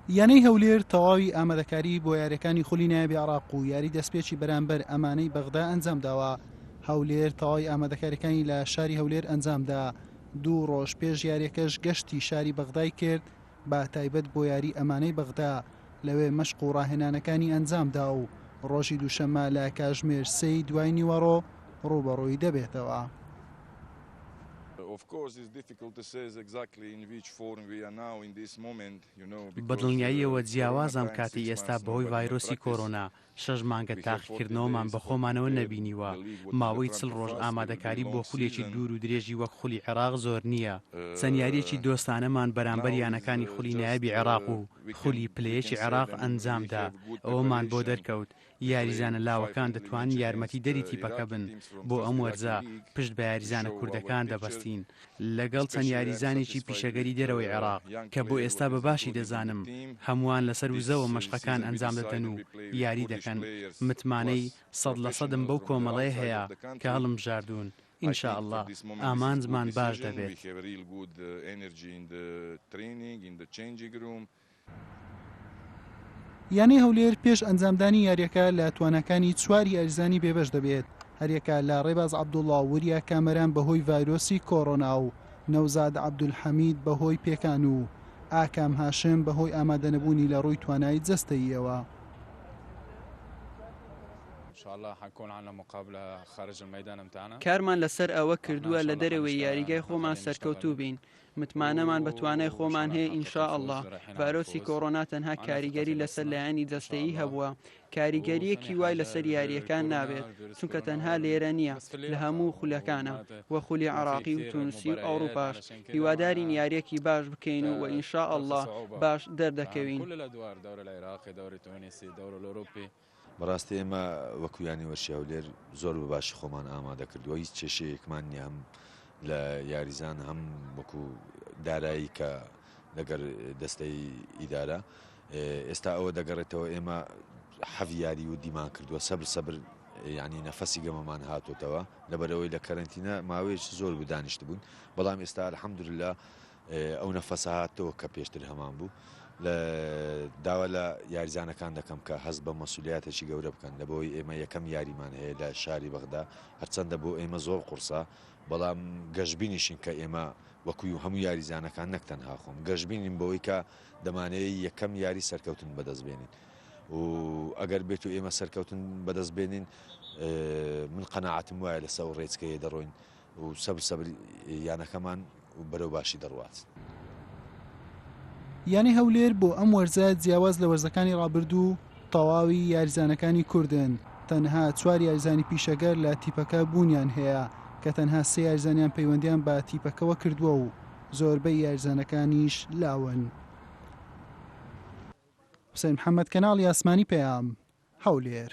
یانەی هەولێر تەواوی ئامادەکاری بۆ یاریەکانی خولی نایابی عێراق و یاری دەستپێکی بەرامبەر ئەمانەی بەغدا ئەنجامداوە. هەولێر تەواوی ئامادەکاریەکانی لە شاری هەولێر ئەنجامدا، دوو ڕۆژ پێش یاریەکەش گەشتی شاری بەغدای کرد بە تایبەت بۆ یاری ئەمانەی بەغدا، لەوێ مەشق و ڕاهێنانەکانی ئەنجامدا و ڕۆژی دووشەممە لە کاژمێر سێی دوای نیوەڕۆ ڕووبەڕووی دەبێتەوە. بەدڵنیاییەوە جیاوازە ئەم کاتەی ئێستا بەهۆی ڤایرۆسی کۆرۆنا، شەش مانگە تاقیکردنەوەمان بەخۆمانەوە نەبینیوە، ماوەی 40 ڕۆژ ئامادەکاری بۆ خولێکی دوور و درێژی وەک خولی عێراق زۆر نییە، چەند یارییەکی دۆستانەمان بەرامبەر یانەکانی خولی نایابی عێراق و خولی پلە یەکی عێراق ئەنجامدا، ئەوەمان بۆ دەرکەوت یاریزانە لاوەکان دەتوانن یارمەتیدەری تیپەکە بن، بۆ ئەم وەرزە پشت بە یاریزانە کوردەکان دەبەستین لەگەڵ چەند یاریزانێکی پیشەگەری دەرەوەی عێراق، کە بۆ ئێستا بە باشی دەزانم هەمووان لەسەر وزەوە مەشقەکان ئەنجام دەدەن و یاری دەکەن، متمانەی 100 لە سەدم بەو کۆمەڵەیە هەیە کە هەڵمبژاردوون، ان شاء اللە ئامانجمان باش دەبێت. یانەی هەولێر پێش ئەنجامدانی یارییەکە لە تواناکانی چوار یاریزانی بێبەش دەبێت، هەریەکە لە رێباز عەبدوڵا و وریا کامەران بەهۆی ڤایرۆسی کۆرۆنا و نەوزاد عەبدولحەمید بەهۆی پێکان و ئاکام هاشم بەهۆی ئامادەنەبوونی لە رووی توانای جەستەییەوە. کارمان لەسەر ئەوە کردووە لە دەرەوەی یاریگای خۆمان سەرکەوتوو بین، متمانەمان بە توانای خۆمان هەیە ان شاء اللە، ڤایرۆسی کۆرۆنا تەنها کاریگەری لەسەر لایەنی جەستەیی هەبووە، کاریگەرییەکی وای لەسەر یارییەکان نابێت، چونکە تەنها لێرە نییە لە هەموو خولەکانە و خولی عێراقی و تونسی و ئەوڕوپاش، هیوادارین یارییەکی باش بکەین و ان شاء اللە باش دەردەکەوین. بەڕاستی ئێمە وەکو یانەی وەرشی هەولێر زۆر بە باشی خۆمان ئامادە کردووە هیچ کێشەیەکمان نییە هەم لە یاریزان هەم وەکو دارایی کە لەگەر دەستەی ئیدارە ئێستا ئەوە دەگەڕێتەوە ئێمە حەڤ یاری و دیمان کردووە سەبر سەبر یعنی نەفەسی گەمەمان هاتۆتەوە لەبەرەوەی لە کەرەنتینە ماوەیەکی زۆر بوو دانیشت بوون بەڵام ئێستا الحمدلله ئەو نەفەسە هاتەوە کە پێشتر هەمان بوو. لە داوا لە یاریزانەکان دەکەم کە هەست بە مەسولیاتێکی گەورە بکەن لە بۆی ئێمە یەکەم یاریمان هەیە لە شاری بەغدا هەرچەندە بۆ ئێمە زۆر قورسە بەڵام گەشبینیشین کە ئێمە وەکوی هەموو یاریزانەکان نەک تەنها خۆم گەشبینین بەوەی کە دەمانەوێت یەکەم یاری سەرکەوتن بەدەست بێنین و ئەگەر بێت و ئێمە سەرکەوتن بەدەست بێنین من قەناعەتم وایە لەسەر ئەو ڕێچکەیە دەڕۆین و سەبر سەبر یانەکەمان بەرەو باشی دەڕوات. یانەی هەولێر بۆ ئەم وەرزە جیاواز لە وەرزەکانی رابردوو تەواوی یاریزانەکانی کوردن، تەنها چوار یاریزانی پیشەگەر لە تیپەکە بوونیان هەیە کە تەنها سێ یاریزانیان پەیوەندیان بە تیپەکەوە کردووە و زۆربەی یاریزانەکانیش لاون. حوسێن محەمەد، کەناڵی ئاسمانی پەیام، هەولێر.